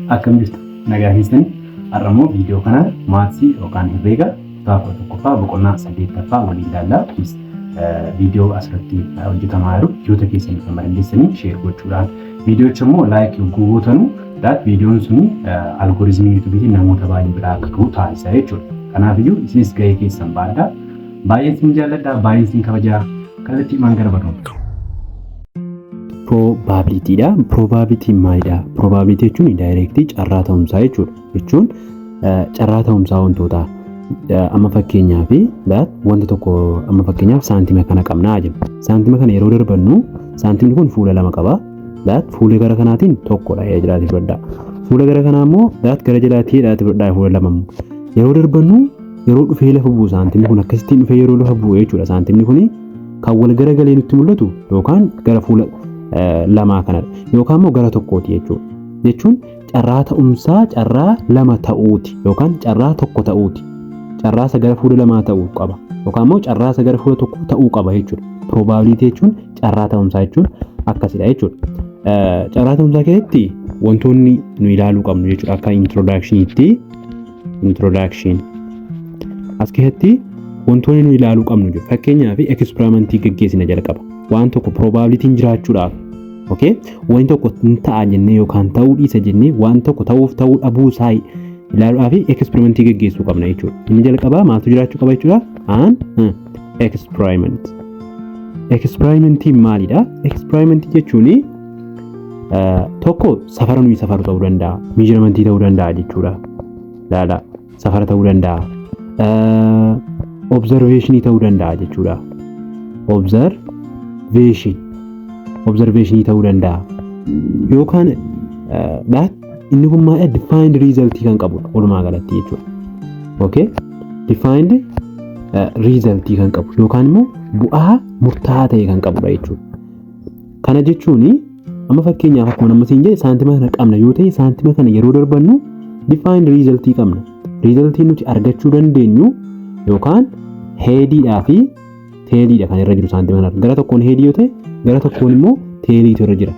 Akkam jirtu? Nagaa keessanii? Har'a immoo viidiyoo kanaan maatsii yookaan herreega kutaa 11ffaa boqonnaa 8ffaa waliin ilaalla. Kunis viidiyoo asirratti hojjetamaa jiru hiriyoota keessanii kan dandeessanii share gochuudhaan, viidiyoocha immoo like yogguu gootanu, that viidiyoon suni algorithm YouTubeiitiin namoota baay'ee biraa akka gahu taasisa jechuudha. Kanaafiyyuu isinis gahee keessan baadhaa. Baay'ee isin jaalladha, baay'ee isin kabajaa. Kallattii maan gara barnoota. Probabilityidha. Probabilityn maalidha? Probability jechuun direct carraa ta'umsaa jechuudha. Jechuun carraa ta'umsaa wantootaa. Amma fakkeenyaaf wanta tokko, amma fakkeenyaaf saantima kana qabnaa jenna. Saantima kana yeroo darbannu, saantimni kun fuula lama qaba. That fuula gara kanaatiin tokkodha jiraatee fudhadhaa. Fuula gara kanaa immoo that gara jalaatti hidhaatee fudhadhaa, fuula lama immoo. Yeroo darbannu, yeroo dhufee lafa bu'u, saantimni kun akkasittiin dhufee yeroo lafa bu'u jechuudha. Saantimni kun kan wal garagalee nutti mul'atu yookaan gara fuula lamaa kanadha yookaan immoo gara tokkooti jechuudha. Jechuun carraa ta'umsaa carraa lama ta'uuti yookaan carraa tokko ta'uuti. Carraa isa gara fuula lamaa ta'uu qaba yookaan immoo carraa isa gara fuula tokko ta'uu qaba jechuudha. Probability jechuun, carraa ta'umsaa jechuun akkasidha jechuudha. Carraa ta'umsaa keessatti wantoonni nu ilaaluu qabnu jechuudha, akka introductioniitti, introduction as keessatti wantoonni nu ilaaluu qabnu jiru. Fakkeenyaaf, experimentii gaggeessina jalqaba. Waan tokko probabilityn jiraachuudhaaf, okay, wanti tokko hin ta'a jennee yookaan ta'uu dhiisa jennee, waan tokko ta'uuf ta'uu dhabuu isaa ilaaluudhaaf experimentii gaggeessuu qabna jechuudha. Inni jalqabaa maaltu jiraachuu qaba jechuudha? An experiment. Experimentiin maalidha? Experimentii jechuun tokko safara nuyi safaru ta'uu danda'a. Measurementii ta'uu danda'a jechuudha. Ilaala, safara ta'uu danda'a. Observationii ta'uu danda'a jechuudha. Observation. Observationii ta'uu danda'a. Yookaan that inni kun maal, defined result kan qabudha walumaa galatti jechuudha. Okay? Defined result kan qabu yookaan immoo bu'aa murtaa'aa ta'e kan qabudha jechuudha. Kana jechuun amma fakkeenyaaf, akkuma nama siin jedhe, saantima kana qabna yoo ta'e, saantima kana yeroo darbannu defined result qabna. Result nuti argachuu dandeenyu yookaan headiidhaa fi tailiidha kan irra jiru saantima kana. Gara tokkoon headii yoo ta'e, gara tokkoon immoo tailiitu irra jira.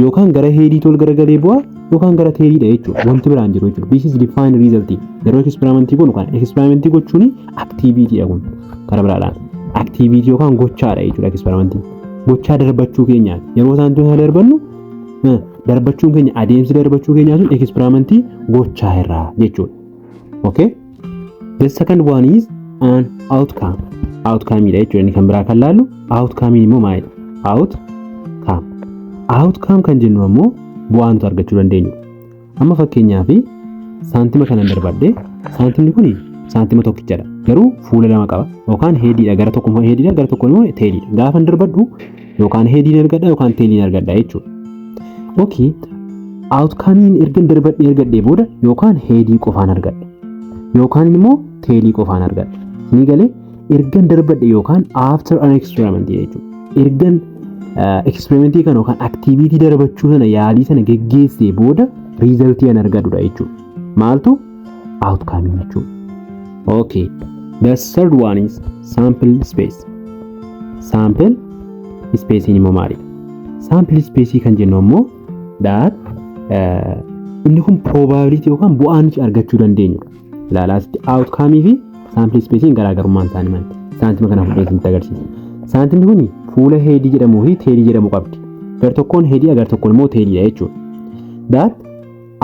Yookaan gara headiitu ol garagalee bu'aa yookaan gara tailiidha jechuudha. Wanti biraan jiru jechuudha. This is defined result. Yeroo experimentii goonu kana experimentii gochuun activity kun karaa biraadhaan. Activity yookaan gochaadha jechuudha experimentii. Gochaa darbachuu keenyaati. Yeroo saantima kana darbannu, darbachuun keenya, adeemsi darbachuu keenyaa sun experimentii gochaa irraa jechuudha. Okay? The second one is an outcome. Outcome dha jechuudha. Inni kan biraa kan laallu outcome immoo maalidha? Outcome. Outcome kan jennu ammoo bu'aa nuti argachuu dandeenyudha. Amma fakkeenyaaf saantima kanan darbadhe, saantimni kun saantima tokkichadha. Garuu fuula lama qaba. Yookaan headiidha, gara tokko headiidha, gara tokko immoo tailiidha. Gaafa darbadhu yookaan headiin argadha yookaan tailiin argadha jechuudha. Okay. Outcomeiin erga darbadhee argadhee booda yookaan headii qofaan argadha. Yookaan immoo tailii qofaan argadha. Isinii galee? Ergan darbadhe yookaan after an experiment jechuudha. Ergan experimentii kana yookaan activity darbachuu sana, yaalii sana geggeessee booda resultii an argadudha jechuudha. Maaltu outcome jechuudha? Okay. The third one is sample space. Sample space immoo maalidha? Sample space kan jennu ammoo that inni kun probability yookaan bu'aa nuti argachuu dandeenyudha. Ilaalaa, asitti outcome fi sample space garaagarummaan isaanii maali? Saantima kana fudhee isinitti agarsiisa. Saantimni kun fuula headii jedhamuu fi tailii jedhamu qabdi. Gar tokkoon headii, gar tokkoon immoo tailiidha jechuudha. That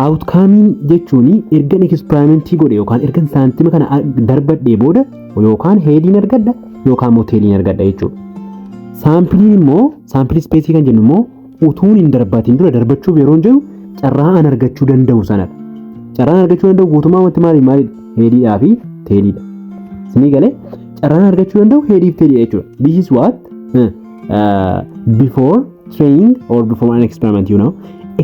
outcomeiin jechuun ergan experimentii godhe yookaan ergan saantima kana darbadhee booda yookaan headiin argadha yookaan immoo tailiin argadha jechuudha. Sampleiin immoo, sample spaceii kan jennu immoo, utuun hin darbatiin dura, darbachuuf yeroo jedhu carraa an argachuu danda'u sanadha. Carraan argachuu danda'u guutummaa wanti maali maalidha? Headiidhaa fi tailiidha. Isinii galee? Carraan argachuu danda'u headii fi tailiidha jechuudha. This is what before trying or before an experiment.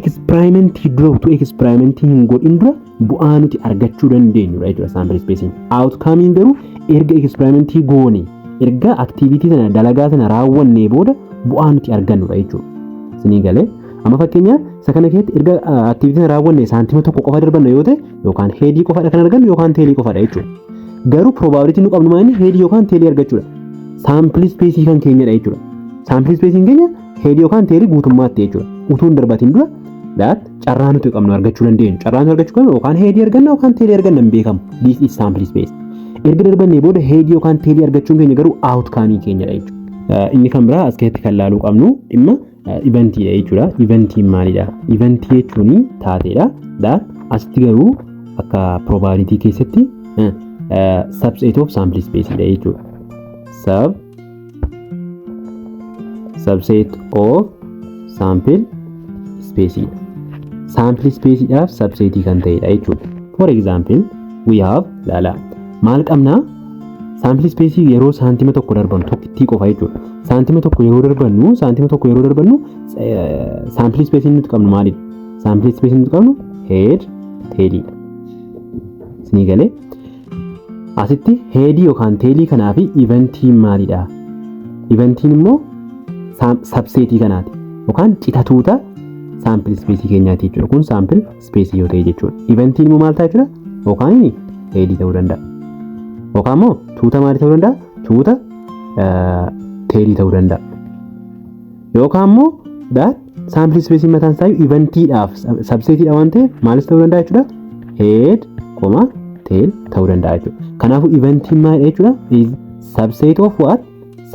Experimentii dura, utuu experimentii hin godhin dura bu'aa nuti argachuu dandeenyudha jechuudha sample spaceiin. Outcomeiin garuu erga experimentii goone, erga activity sana, dalagaa sana raawwannee booda bu'aa nuti argannudha jechuudha. Isinii galee? Amma fakkeenyaaf isa kana keessatti erga activity sana raawwanne saantima tokko qofa darbanna yoo ta'e, yookaan headii qofadha kan argannu yookaan tailii qofadha jechuudha. Garuu probability nu qabnu maali? Headii yookaan tailii argachuudha. Sample spaceii kan keenyadha jechuudha. Sample spaceiin keenya headii yookaan tailii guutummaatti jechuudha. Utuu hin darbatin dura That carraa nuti qabnu argachuu dandeenyu. Carraa nuti argachuu qabnu yookaan headii arganna yookaan tailii arganna hin beekamu. This is sample space. Erga darbannee booda headii yookaan tailii argachuun keenya garuu outcome keenyadha jechuudha. Inni kan biraa as keessatti kan laaluu qabnu dhimma eventiidha jechuudha. Eventiin maalidha? Eventii jechuun taateedha. That asitti garuu akka probability keessatti subset of sample space dha jechuudha. Subset of sample space dha. Sample space dhaaf subsetii kan ta'edha jechuudha. For example, we have, laala, maal qabnaa? Sample space yeroo saantima tokko darbannu, tokkittii qofa jechuudha. Saantima tokko yeroo darbannu, saantima tokko yeroo darbannu, sample space nuti qabnu maalidha? Sample space nuti qabnu head tailiidha. Isinii galee? Asitti headii yookaan tailii kanaa fi eventiin maalidha? Eventiin immoo subsetii kanaati yookaan citatuuta sample space keenyaati jechuudha. Kun sample space yoo ta'e jechuudha. Eventiin immoo maal ta'a jechuudha? Yookaan headii ta'uu danda'a. Yookaan immoo tuuta maalii ta'uu danda'a? Tuuta tailii ta'uu danda'a. Yookaan immoo that sample space mataan isaa eventiidhaaf subsetiidha waan ta'eef maalis ta'uu danda'a jechuudha? Head comma tail ta'uu danda'a jechuudha. Kanaafuu eventiin maalidha jechuudha? Is subset of what?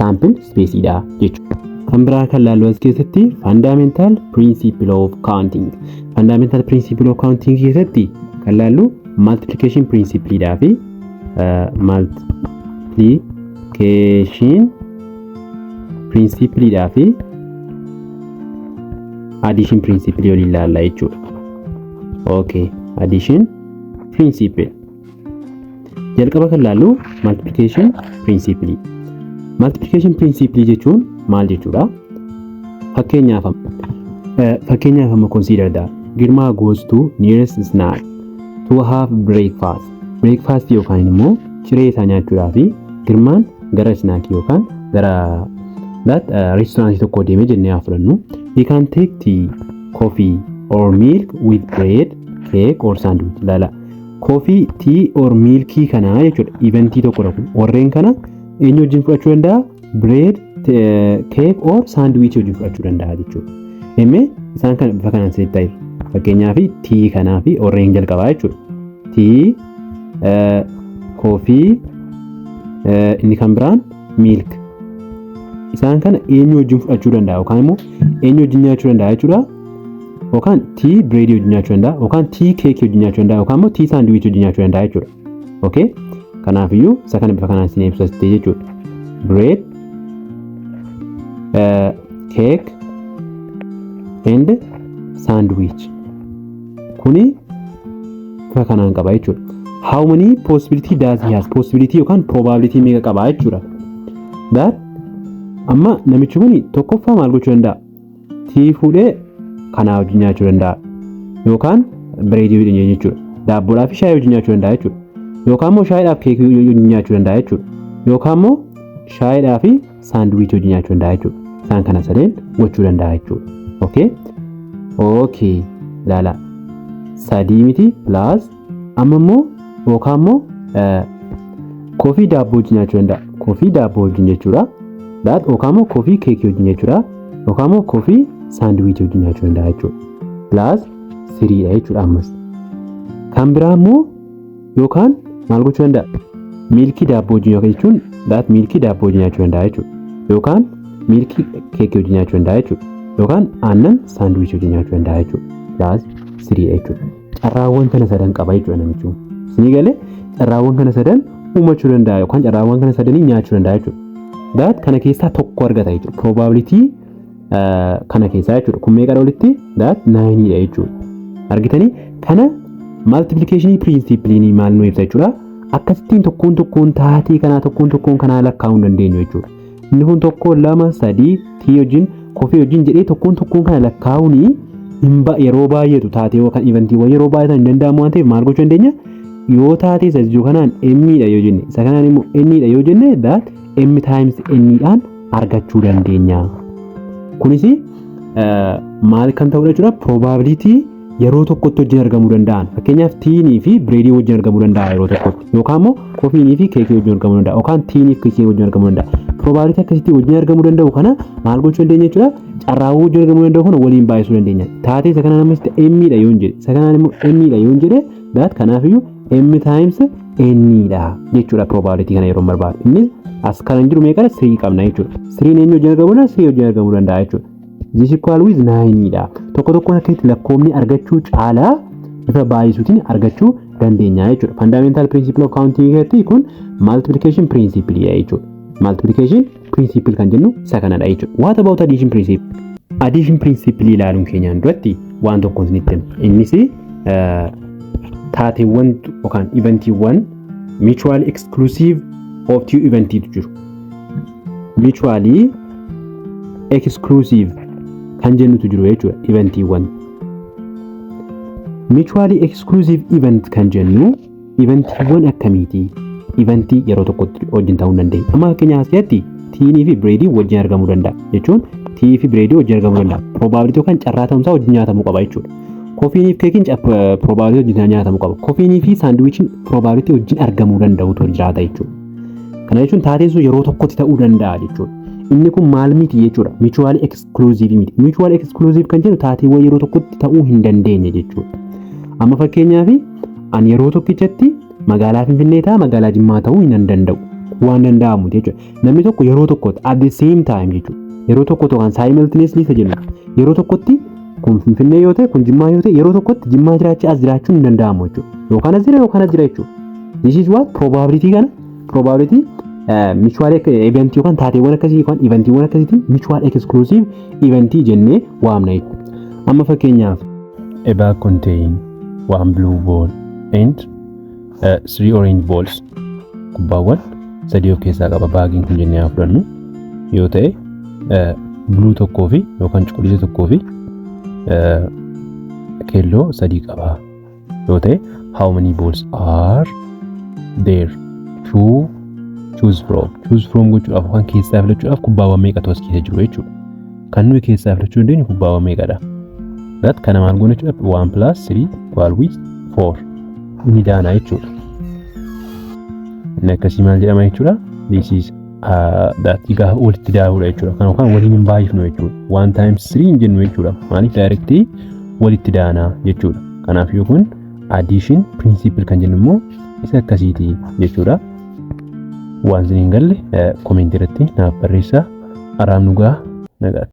Sample space dha jechuudha. Kan biraa kan laallu as keessatti fundamental principle of counting. Fundamental principle of counting keessatti kan laallu multiplication principle dhaa fi multiplication principle dhaa fi addition principle waliin ilaalla jechuudha. Okay, addition principle. Jalqaba kan laallu multiplication principle. Multiplication principle jechuun maal jechuudha? Fakkeenyaaf amma consider that Girmaa goes to nearest snack to have breakfast. Breakfast yookaan immoo ciree isaa nyaachuudhaaf Girmaan gara snackii yookaan gara that restaurant tokko deemee jennee haa fudhannu. He can take tea, coffee or milk with bread, cake or sandwich. Ilaala. Coffee, tea or milkii kana jechuudha. Eventii tokkodha kun. Warreen kana eenyu wajjin fudhachuu danda'a? Bread, cake or sandwich wajjin fudhachuu danda'a jechuudha. Emme isaan kana bifa kanaan sirriitti ta'e. Fakkeenyaaf tea kanaa fi warreen jalqabaa jechuudha. Tea, coffee, inni kan biraan milk. Isaan kana eenyu wajjin fudhachuu danda'a yookaan immoo eenyu wajjin nyaachuu danda'a jechuudha. Yookaan tea breadii wajjin nyaachuu danda'a yookaan tea cakeii wajjin nyaachuu danda'a yookaan immoo tea sandwichii wajjin nyaachuu danda'a jechuudha. Okay? Kanaafiyyuu isa kana bifa kanaan isin ibsastee jechuudha. Bread, cake and sandwich. Kuni bifa kanaan qaba jechuudha. How many possibility does he has? Possibility yookaan probability meeqa qaba jechuudha. That amma namichi kun tokkoffaa maal gochuu danda'a? Tea fuudhee kanaa wajjin nyaachuu danda'a. Yookaan breadii wajjin jechuudha. Daabboodhaa fi shaayii wajjin nyaachuu danda'a jechuudha. Yookaan immoo shaayiidhaaf cakeii wajjin nyaachuu danda'a jechuudha. Yookaan immoo shaayiidhaa fi sandwichii wajjin nyaachuu danda'a jechuudha. Isaan kana sadeen gochuu danda'a jechuudha. Okay? Okay. Ilaala. Sadii miti plus amma immoo yookaan immoo coffee daabboo wajjin nyaachuu danda'a. Coffee daabboo wajjin jechuudha. That yookaan immoo coffee cakeii wajjin jechuudha. Yookaan immoo coffee sandwichii wajjin nyaachuu danda'a jechuudha. Plus threedha jechuudha ammas. Kan biraa immoo yookaan maal gochuu danda'a? Milkii daabboo wajjin yookaan jechuun that milkii daabboo wajjin nyaachuu danda'a jechuudha. Yookaan milkii cakeii wajjin nyaachuu danda'a jechuudha. Yookaan aannan sandwichii wajjin nyaachuu danda'a jechuudha. Plus threedha jechuudha. Carraawwan kana sadan qaba jechuudha namichi kun. Isinii galee? Carraawwan kana sadan uumachuu danda'a yookaan carraawwan kana sadanii nyaachuu danda'a jechuudha. That kana keessaa tokko argata jechuudha. Probability kana keessaa jechuudha. Kun meeqadha walitti? That nineiidha jechuudha. Argitanii, kana multiplication principle maal nu ibsa jechuudha? Akkasittiin tokkoon tokkoon taatee kanaa, tokkoon tokkoon kanaa lakkaa'uu hin dandeenyu jechuudha. Inni kun tokko, lama, sadii, tea wajjin, coffee wajjin jedhee tokkoon tokkoon kana lakkaa'uun yeroo baay'atu taatee yookaan eventiiwwan yeroo baay'atan hin danda'amu waan ta'eef maal gochuu dandeenya? Yoo taatee isa jiru kanaan m dha yoo jenne, isa kanaan immoo n dha yoo jenne, that m times n dhaan argachuu dandeenya. Kunis maal kan ta'udha jechuudha? Probability yeroo tokkotti wajjin argamuu danda'an. Fakkeenyaaf teanii fi breadii wajjin argamuu danda'a yeroo tokkotti. Yookaan immoo coffeenii fi cakeii wajjin argamuu danda'a. Yookaan teanii fi cakeii wajjin argamuu danda'a. Probability akkasitti wajjin argamuu danda'u kana maal gochuu dandeenya jechuudha? Carraawwan wajjin argamuu danda'u kana waliin baay'isuu dandeenya. Taatee isa kanaan ammas m dha yoon jedhe, isa kanaan immoo n dha yoon jedhe, that kanaafiyyuu m times n dha jechuudha probability kana yeroo barbaadu. Innis as kan jiru meeqadha? 3 qabna jechuudha. 3 eenyu wajjin argamuu danda'a? 3 wajjin argamuu danda'a jechuudha. This equal with 9 dha. Tokko tokkoon akkasitti lakkoofni argachuu caalaa bifa baay'isuutiin argachuu dandeenya jechuudha. Fundamental principle of counting keessatti kun multiplication principle dha jechuudha. Multiplication principle kan jennu isa kanadha jechuudha. What about addition principle? Addition principle ilaaluun keenyaan duratti waan tokko isinitti hima. Innis taateewwan yookaan eventiiwwan mutually exclusive of two eventiitu jiru. Mutually exclusive kan jennutu jiru jechuudha eventiiwwan. Mutually exclusive event kan jennu eventiiwwan akkamiiti? Eventii yeroo tokkotti wajjin ta'uu hin dandeenye. Amma fakkeenyaaf as keessatti teanii fi breadii wajjin argamuu danda'a jechuun tea fi breadii wajjin argamuu danda'a. Probability yookaan carraa ta'umsaa wajjin nyaatamuu qaba jechuudha. Coffeenii fi cakeiin probability wajjin nyaatamuu qaba. Coffeenii fi sandwichiin probability wajjin argamuu danda'utu jiraata jechuudha. Kana jechuun taateen sun yeroo tokkotti ta'uu danda'a jechuudha. Inni kun maal miti jechuudha? Mutually exclusive miti. Mutually exclusive kan jennu taateewwan yeroo tokkotti ta'uu hin dandeenye jechuudha. Amma fakkeenyaaf ani yeroo tokkichatti magaalaa Finfinnee ta'a, magaalaa Jimmaa ta'uu hin danda'u. Waan danda'amu jechuudha. Namni tokko yeroo tokkotti, at the same time jechuudha. Yeroo tokko tokko simultaneously isa jennu. Yeroo tokkotti kun Finfinnee yoo ta'e, kun Jimmaa yoo ta'e, yeroo tokkotti Jimmaa jiraachuu, as jiraachuun hin danda'amu jechuudha. Yookaan as jira yookaan as jira jechuudha. This is what probability kana probability mutual event yookaan taateewwan akkasii yookaan eventiiwwan akkasiitiin mutual exclusive eventii jennee waamna jechuudha. Amma fakkeenyaaf a bag contain one blue ball and three orange balls, kubbaawwan sadii of keessaa qaba bagiin kun jennee haa fudhannu yoo ta'e, blue tokkoo fi yookaan cuquliisa tokkoo fi keelloo sadii qaba yoo ta'e, how many balls are there to choose from? Choose from gochuudhaaf yookaan keessaa filachuudhaaf kubbaawwan meeqatu as keessa jiru jechuudha. Kan nuyi keessaa filachuu dandeenyu kubbaawwan meeqadha? That kana maal goona jechuudha? 1 plus 3 equal with 4 ni daana jechuudha. Inni akkasii maal jedhama jechuudha? This is that gaafa walitti daa'uudha jechuudha. Kan yookaan waliin hin baay'ifnu jechuudha. 1 times 3 hin jennu jechuudha. Maaliif? Directly walitti daanaa jechuudha. Kanaaf yoo kun addition principle kan jennu immoo isa akkasiiti jechuudha. Waan isin hin galle commentii irratti naaf barreessaa. Araam dhugaa nagaatti.